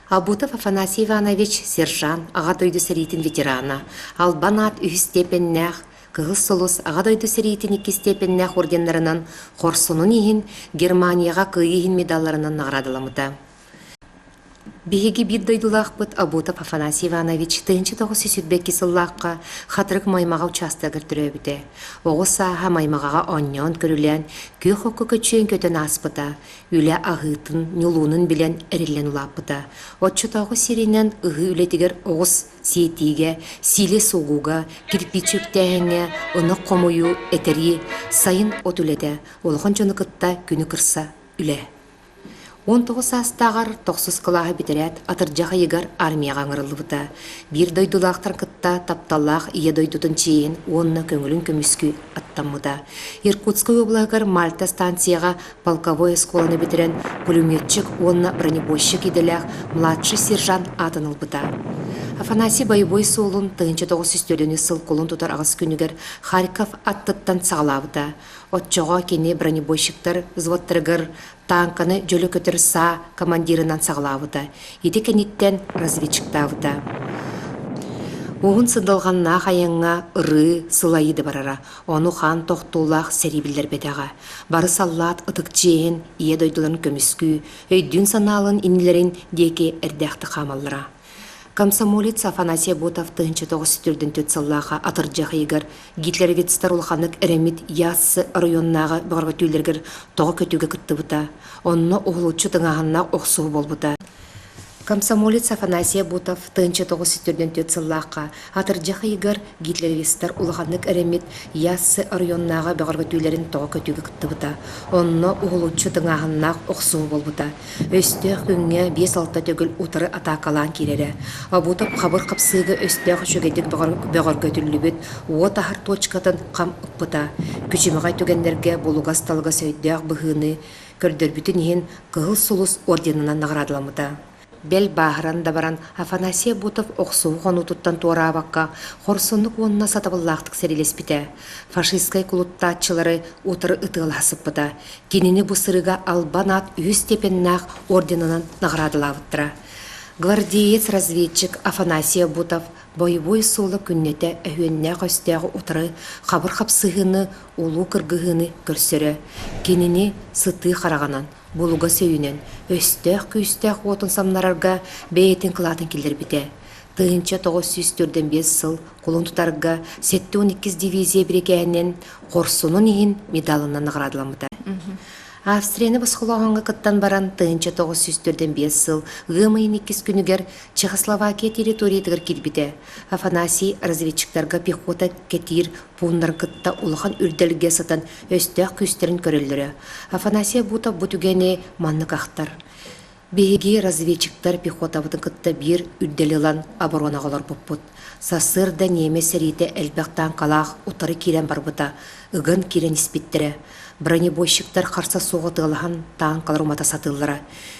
Абутов Афанасий Иванович сержант, Аҕа дойду сэриитин ветерана, Албан аат үһүс степеннээх, Кыһыл Сулус Аҕа дойду сэриитин иккис степеннээх орденнарынан хорсунун иһин Германияҕа Кыайыы иһин медалларынан наҕараадаламмыта. Биһиги биир дойдулаахпыт Абутов Афанасий Иванович 1922 сыллаахха Хатырык Маймаҕа учаастагар төрөөбүтэ. Оҕо сааһа Маймаҕаҕа оонньоон-көрүлээн, күөх окко көччүйэн көтөн ааспыта, үлэ аһыытын, ньулуунун билэн эриллэн улааппыта. Оччотооҕу сиринэн ыһыы үлэтигэр оҕус сиэтиигэ, сиилэ суугууга, кирпииччэ үктээһиҥҥэ, ынах хомуйуу, этэрии, сайын от үлэтэ, улахан дьону кытта күнү кырса үлэ. 19 саастааҕар тохсус кылааһы бүтэрээт, атырдьах ыйыгар армияҕа ыҥырыллыбыта. Биир дойдулаахтарын кытта тапталлаах Ийэ дойдутун чиэһин уонна көҥүлүн көмүскүү аттаммыта. Иркутскай уобалаһыгар Мальта станцияҕа полковой оскуоланы бүтэрэн, пулеметчик уонна бронебойщик идэлээх младший сержант аатын ылбыта. Афанасий бойобуой суолун 1904 сыл кулун тутар аҕыс күнүгэр Харьков аттыттан саҕалаабыта. Оччоҕо кини бронебойщиктар взводтарыгар тааҥканы дьөлө көтөр саа командирынан саҕалаабыта, ити кэнниттэн разведчиктаабыта. Уһун сындалҕаннаах айаҥҥа ырыы, сылайыы да барара, ону хаан тохтуулаах сэрии биллэрбэтэҕэ. Бары саллаат ытык чиэһин, ийэ дойдуларын көмүскүү, өйдүүн-санаалыын иннилэрин диэки эрдээхтик хаамаллара. Комсомолец Афанасий Ботов 1944 сыллааха атырдьах ыйыгар гитлеровецтар улаханнык эрэммит Яссы оройуоннааҕы бөҕөргөтүүлэригэр тоҕо көтүүгэ кыттыбыта. Онно уһулуччу тыҥааһыннаах охсуһуу буолбута. Комсомолец Афанасий Бутов 1944 сыллаахха атырдьах ыйыгар гитлеровецтар улаханнык эрэммит Яссы оройуоннааҕы бөҕөргөтүүлэрин тоҕо көтүүгэ кыттыбыта. Онно уһулуччу тыҥааһыннаах охсуһуу буолбута. Өстөөх күҥҥэ биэс-алта төгүл утары атаакалаан киирэрэ. Обутов хабыр хапсыыга өстөөх үчүгэйдик бөҕөргөтүллүбүт уот аһар туочукатын хам ыппыта. Күчүмэҕэй түгэннэргэ булугас-талыгас өйдөөх быһыыны көрдөрбүтүн иһин Кыһыл Сулус орденынан наҕараадаламмыта. Бэл бааһыран да баран Афанасий Обутов охсуһуу хонуутуттан туораабакка хорсуннук уонна сатабыллаахтык сэриилэспитэ. Фашистскай кулуттааччылары утары ытыалаһа сыппыта. Кинини бу сырыыга Албан аат үһүс степеннээх орденынан наҕараадалаабыттара. Гвардеец-разведчик Афанасий Обутов бойобуой суола күннэтэ өһүөннээх өстөөҕү утары хабыр хапсыһыыны, улуу кыргыһыыны көрсөрө. Кинини сытыы хараҕынан, булугас өйүнэн, өстөөх күүстээх уотун самнарарга бэйэтин кылаатын киллэрбитэ. 1945 сыл кулун тутарга 72 дивизия бирикээһинэн хорсунун иһин медалынан наҕараадаламмыта. Австрияны босхолооһуҥҥа кыттан баран 1945 сыл ыам ыйын иккис күнүгэр Чехословакия территориятыгар киирбитэ. Афанасий разведчиктарга пехота кэтиир пууннарын кытта улахан үрдэлгэ сытан өстөөх күүстэрин көрөллөрө. Афанасий Бутов бу түгэни маннык ахтар. Биһиги разведчиктар пехотабытын кытта биир үрдэли ылан оборонаҕа олорбуппут. Сарсыарда ньиэмэс сэриитэ элбэх тааҥкалаах утары киирэн барбыта, ыган киирэн испиттэрэ. Бронебойщиктар харса суох ытыалаһан тааҥкалар умата сатыыллара.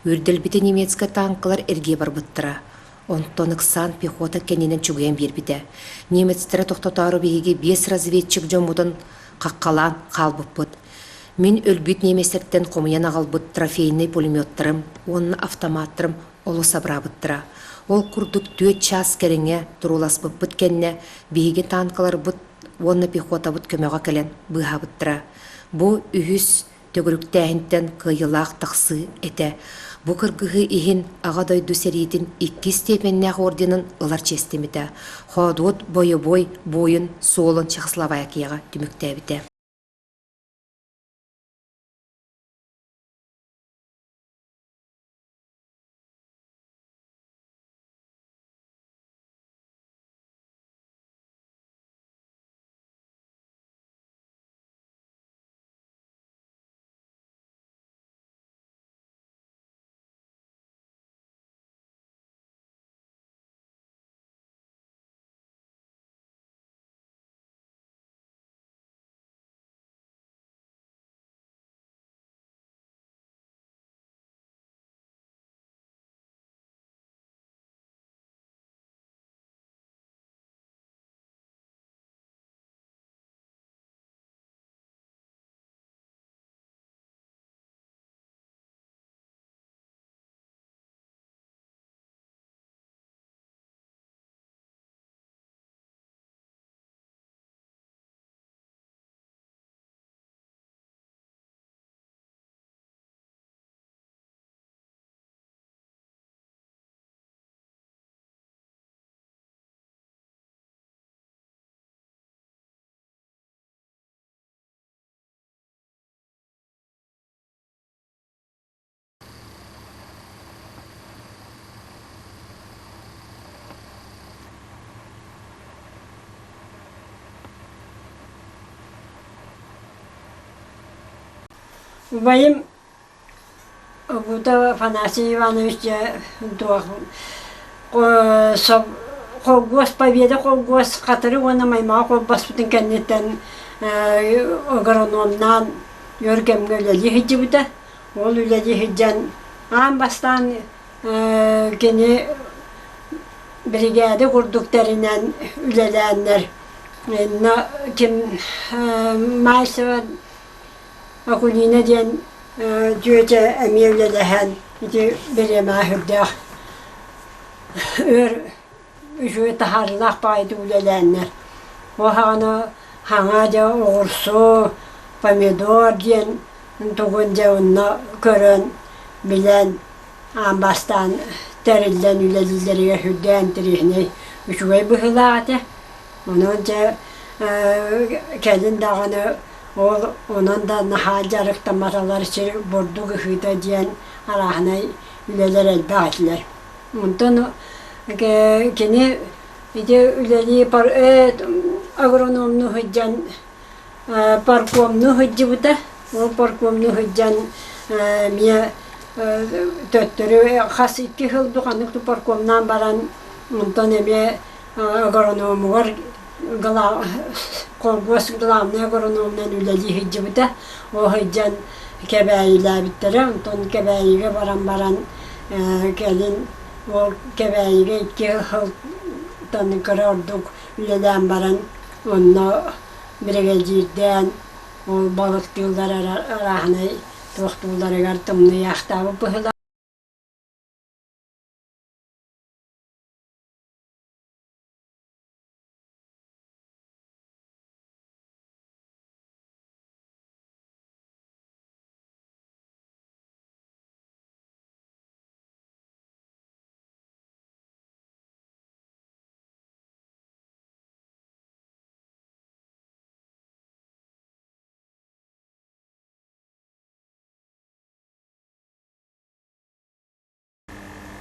Үрдэлбитэ немецкэй тааҥкалар эргийэ барбыттара. Онтон ыксаан пехота кэннинэн чугуйан биэрбитэ. Немецтэрэ тохтотоору биһиги биэс разведчик дьоммутун хаххалаан хаалбыппыт. Мин өлбүт немецтэртэн хомуйан аҕалбыт трофейнай пулеметтарым уонна автоматтарым олус абыраабыттара. Ол курдук түөрт чаас кэриҥэ турууласпыппыт кэннэ биһиги танкаларбыт уонна пехотабыт көмөҕө кэлэн быыһаабыттара. Бу үһүс төгүрүктээһинтэн кыайыылаах тахсыы этэ. Бу кыргыһыы иһин Аҕа дойду сэриитин иккис степеннээх орденын ылар чиэстэммитэ. Хоодуот бойобуой буойун суолун Чехословакияҕа түмүктээбитэ. Убайым Обута Афанасий Иванович дьэ туох холкуос Победа холкуос Хатырык уонна Маймаҕа холбоспутун кэнниттэн агрономнаан өр кэмҥэ үлэлии сылдьыбыта. Ол үлэлии сылдьан аан бастаан кини биригээдэ курдук тэринэн үлэлээннэр инна ким Мальцева Акулина диэн дьүөтэ эмиэ үлэлэһэн ити бириэмэҕэ сүрдээх өр үчүгэй таһаарыылаах баҕайытык үлэлээннэр ол саҕана хаҥа дьэ оҕурсу, помидор диэн тугун дьэ онно көрөн билэн аан бастаан тэриллэн үлэлииллэригэр сүрдээх интэриэһинэй үчүгэй быһыылаах этэ. Онон дьэ кэлин даҕаны ол онон да наһаа дьарыктамматалар сир бурдук ыһыыта диэн арааһынай үлэлэр элбэх этилэр. Онтон кини ити үлэлии агрономнуу сылдьан паркомнуу сылдьыбыта. Ол паркомнуу сылдьан эмиэ төттөрү хас икки сыл дуу ханнык да паркомнаан баран онтон эмиэ агрономугар холкуос главнай агрономунан үлэлии сылдьыбыта. Ол сылдьан Кэбээйилээбиттэрэ. Онтон Кэбээйигэ баран баран кэлин ол Кэбээйигэ икки сылтан кыра ордук үлэлээн баран онно биригэдьиирдээн ол балыктыыллар арааһынай туохтуулларыгар тымныйаахтаабыт быһыылаах.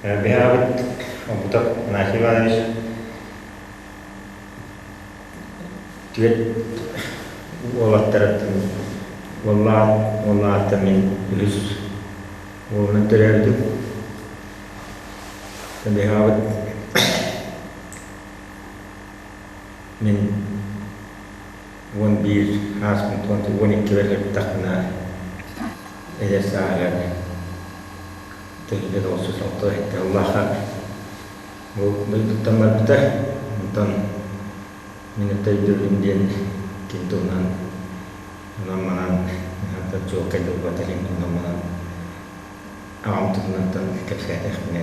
Биһиэхэ Обутов Афанасий Иванович түөрт уолаттарыттан уоллаах уоллаахтан мин үһүс уолунан төрөөбүтүм. Биһиэхэ Мин 11 ааспын 12 бэргэптэхпинэ эдэр сааһыгар тыһыынча 967 сыллаахха бу дойдуттан барбыта. Онтон мин өттө өйдөбүлүм диэн ким туһунан онон-манан чуолкай буолбатар онон-манан аҕам туһунан кэпсээтэхпинэ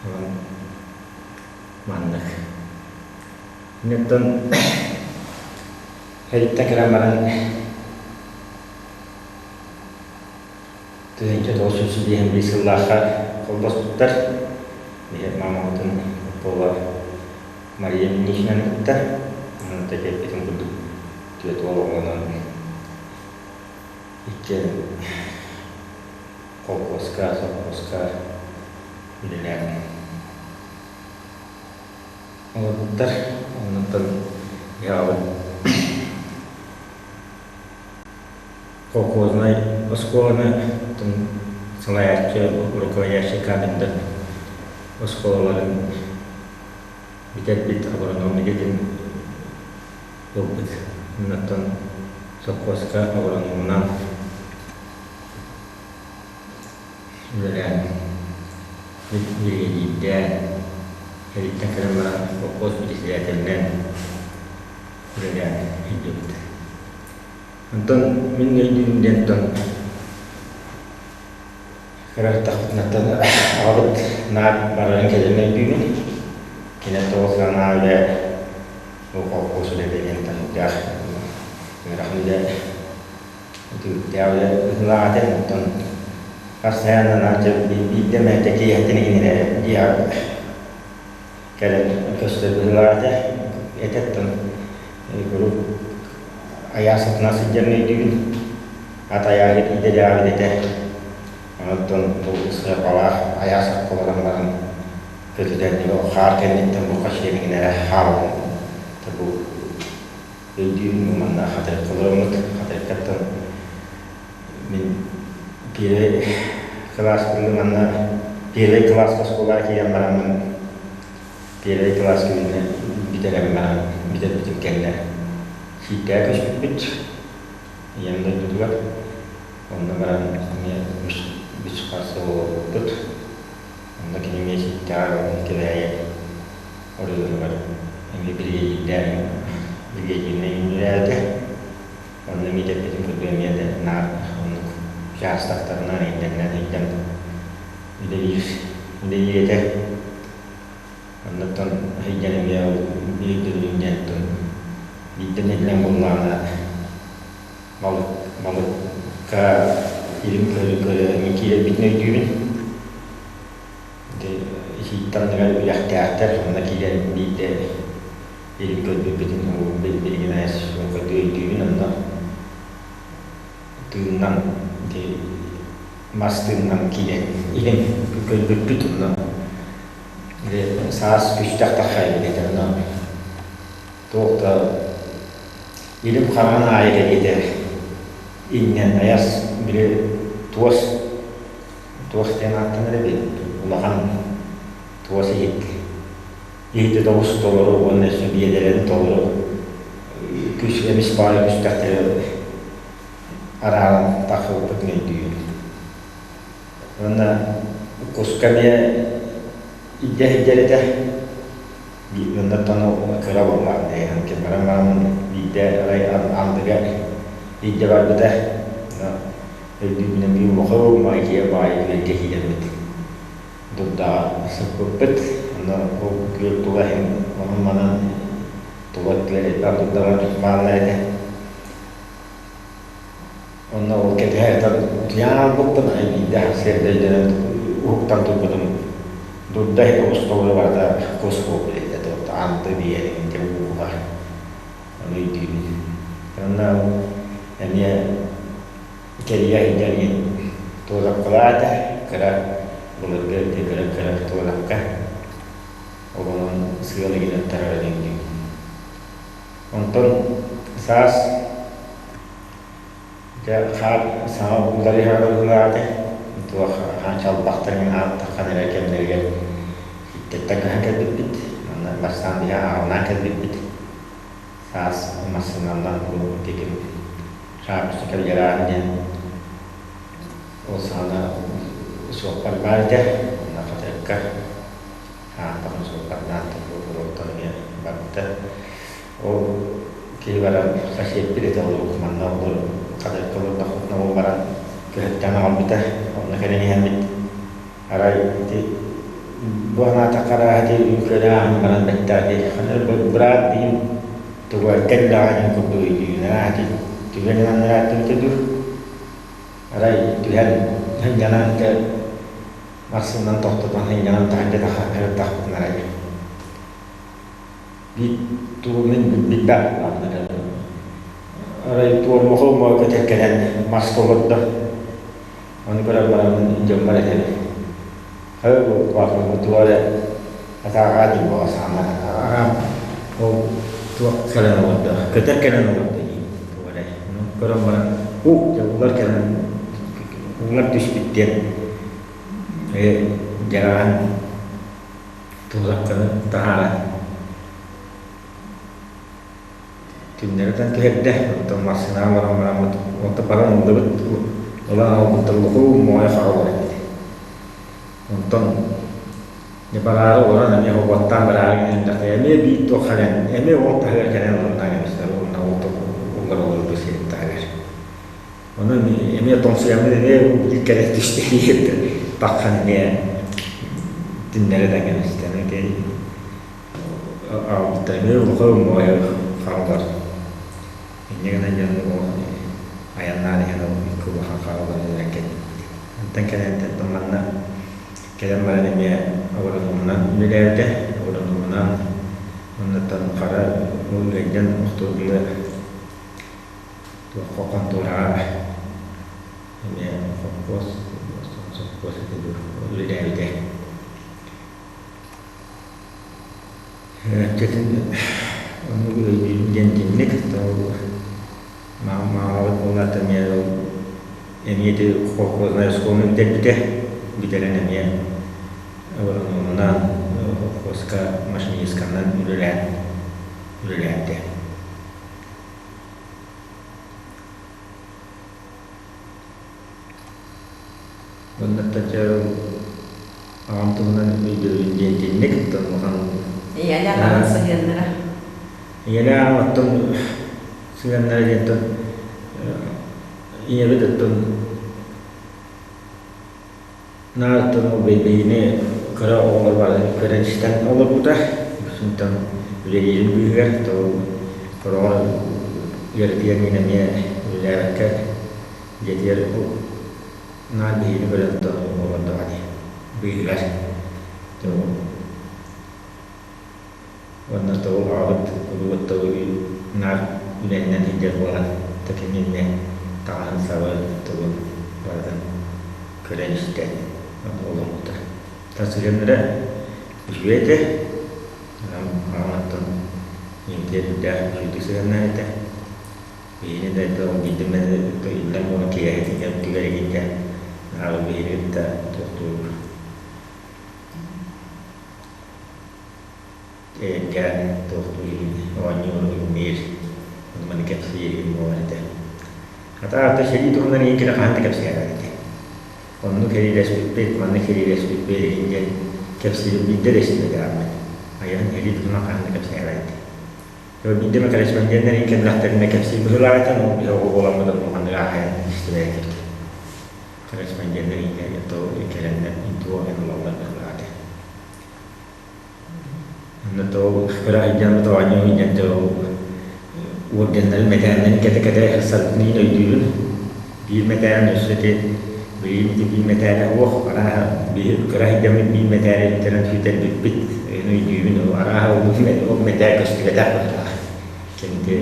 онон Маннык. Инниттэн эриттэн кэлэн баран 1951 сыллаахха холбоспуттар. Биһиги маамабытын Попова Мария Ильиничнаны кытта онон тэппитин курдук түөрт уол оҕолонон иккиэн холкуоска, сопхуоска үлэлээн Олорбуттар. Оннуттан ыһаабыт колхознай оскуоланы салайааччы, руководящий кадрдар оскуолаларын бүтэрбит агроном идэтин ылбыт. Оннуттан сопхуоска агрономунан үлэлээн биригэдьиирдээн, эриттэн кэлэн баран холкуос председателинэн үлэлээн илдьибит. Онтон мин өйдүүм диэн кыра эрдэхпитинэттэн аҕабыт наар барарын кэлэрин өйдүүбүн. Кини тоҕо санаа үлэ бу холкуос үлэтэ диэн таһырдьаах ыарахан үлэ Түбүктээх үлэ ыһылаах этэ, оттон хас сайын анааччы биирдэ эмэ киэһэтин иһинэн эрэ дьиэҕэ кэлэн көстөр быһыылаах этэ. Этэттэн куруук айаас атынан сылдьарын өйдүүбүн. Ат айааһыт идэлээҕин этэ. Онтон бу сыарҕалаах айаас акка олорон баран көтүтэн хаар кэнниттэн бу хачыйан эрэ хаалан бу Өйдүүбүн манна хатырыкка олороммут, хатырыккаттан мин кылаас манна первый кылааска оскуолаҕа киирэн бараммын первый кылаас күнүнэн бүтэрэн баран бүтэрбитим кэннэ Сииттэҕэ көспүппүт ийэм дойдутугар. Онно баран эмиэ үс хас сыл олорбуппут. Онно кини эмиэ Сииттэҕэ Кэбээйи оройуонугар эмиэ биригэдьиирдээн биригэдьииринэн үлэлээбитэ. Онно эмиэ эппитим курдук эмиэ да наар оннук учаастактарынан ыйданынан ыйдан үлэлиир үлэлиир этэ. Оннуттан ыйдан эмиэ ол биирдэ диэнтэн биирдэ нэдиэлэн буоллаҕына балык балыкка илим көрө көрө эмиэ киирэрбитин өйдүүбүн. Ити иһииттэн анныгар үрэхтээхтэр онно киирэн биирдэ илим көрбүппүтүн билигин айас өйдүүбүн онно тыыннан ити мас тыыннан киирэн илим көрбүппүт онно саас күстэх таххайбыт этэ онно туох да илим хараҕын аайы кэриэтэ иҥнэн айас били туос туос диэн ааттанар эбит улахан туос иһит иһити тобус толору уонна өссө биэдэрэн толору күс эмис баайы күстэхтэри арааран тахсыбыппытын өйдүүбүн. Уонна куска эмиэ илдьэ сылдьар этэ. Оннуттан кыра буоллаҕым дии. Баран баран биирдэ арай андыга илдьэ барбыта. Өйдүүбүнэн биир улахан маайкыйа баайы күөлгэ киирэммит дурдаҕа сыппыппыт. Онно ол күөл тула иһин онон-манан тула өттүгэр элбэх дурдалар бааллар этэ. Онно ол кэтэһэ сытан утуйан хаалбыппын, арай биирдэ сарсыарда өйдөнөн уһуктан турбутум дурда иһит оҕустолоро барыта кус буолбут этэ, анды биэрин дьэ ууһуга. Ону өйдүүбүн. Онно эмиэ кэрийэ сылдьар диэн туолапкалаах этэ, кыра былыргы ити кыра-кыра туолапка. Ол онон сыал игинэн тарара диэн. Онтон саас дьэ хаар саҥа уларыйара быһыылаах туох чалбахтарын ааттаххан эрэ кэмнэригэр иттэттэн көһөн кэлбиппит. Манна бастаан биһи аҕалаан кэлбиппит. Саас массыынанан бу тигим шапочников Яраан диэн ол саҕана суоппар баар этэ. Онно хатырыкка хаантаҕын суоппардаан уруоктан эмиэ барбыта. Ол киһи баран сосиэппит этэ ол манна олор хатырыкка олордохпутуна ол баран көһөттөөн аҕалбыта. Онно кэлэн иһэммит арай ити бу анаатахха арааһа ити үҥкүүлээх ааһан баран бэттээти ханна быраат диин тугу кэллэҕэ диэн курдук өйдүүбүн арааһа ити түгэн аннарааттыбыта дуу арай түһэн сынньанан массыынан тохтотон сынньанан таһырдьа тахсыбыттахпытын арай биир тугу мин билбэт арай туормоһу көтөр кэлэн маска олордо ону көрөн бараммын дьоммор этэбин туох эрэ атааҕаа дии буола саама аҕам ол туох кэлэн олордо көтөр кэлэн олордо дии туох эрэ ону көрөн баран уу дьэ улар кэлэн улар түспүт диэн дьараан туолакканы таһааран түннэри ытан түһэрдэ оттон массыынаҕа олорон бараммыт онтон баран ыллыбыт ылан аҕалбыттар лухуу моойо хаалар эбит онтон дьэ бараары олорон эмиэ уоттаан бараары гынан эрдэхтэрэ эмиэ биир туох кэлэн эмиэ ол таһыгар кэлэн олорунан кэбистэр уонна ол улар олорбут сирин таһыгар Ону эмиэ тоҥсуйаммын эмиэ биир кэлэ түстэ таххан эмиэ түннэри да кэбистэн ити аҕалбыттар эмиэ улахан моойо хаалар инньэ гынан дьон айаннаан иһэн ол икки улахан хаалар өлөрөн кэлбит онтон кэлэн манна кэлэн баран эмиэ агрономунан үлэлээбитэ агрономунан оннуттан хара ыалдьан охтуурга Туохха хонтуораҕа эмиэ холкуос, сопхуос этэ дуу, үлэлээбитэ. Чэтин оннук өйдүүбүн диэн итинник маамабыт буоллар эмиэ ол эмиэ ити холкуознай оскуоланы бүтэрбитэ. бүтэрэн эмиэ агрономунан, холкуоска машинистканан үлэлээн үлэлээбитэ. Уонна дьэ аҕам туһунан өйдүүрүн диэн итинник оттон улахан Ийэлээх аҕам сыһыаннара. Ийэлээх аҕам оттон сыһыаннара диэн оттон ийэбит оттон наар оттон ол биһигини кыра оҕолор бары көрөн истэн олорбута. Онтон үлэлиирин быыһыгар то хороҕор үөрэтигэр мин эмиэ үлэлээбэккэ дьиэтигэр наар биһигини көрөн олордоҕо дии быыһыгар уонна тоҕу аҕабыт улуут тоҕу наар үлэннэн сылдьар буолан такининнэ таҥаһын сабын тугун барытын көрөн истэн олорбута тасыһыннара үчүгэй этэ аҕам оттон ийэтигэр үрдээх үчүгэйдик сыһыаннаах этэ. Биһини да это биирдэ иллэҥ буолан киэһэтигэр түгэригитэ аҕа биһиги кытта туохтуур эйэргээн туохтуур оонньуур имниир маны кэпсиир буолар этэ. Хата ата сэрии туһунан иин кини хаһан да кэпсээбэт этэ. Оннук сэриилэспиппит, маннык сэриилэспиппит иһин диэн кэпсиирин биирдэ да истибэтэҕим. Айаһын сэрии туһунан хаһан да кэпсээбэт этэ. Биирдэ эмэ корреспонденнар кэллэхтэринэ кэпсиир быһыылаах этэ, ол биһи оҕо буоламмыт улаханнык ааһайан истибэт этибит. Корреспонденнар кэлэннэр интуо ылаллар быһыылаах этэ. Онно то кыра сылдьан оонньуу сылдьан то орденнарын мэтээллэрин кэтэ-кэтэ сарбытын иһин өйдүүбүн. Биир мэтээлин өссө ити билигин ити биир мэтээлэ суох, арааһа биһи кыра сылдьаммыт биир мэтээли бүтэрэн сүтэрбиппит өйдүүбүн, арааһа ол мэтээл көстүбэтэх быһыылаах. Кэнники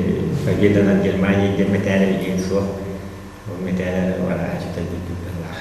Победанан Германия диэн мэтээлэ билигин суох, ол мэтээлэ арааһа сүтэрбиппит быһыылаах.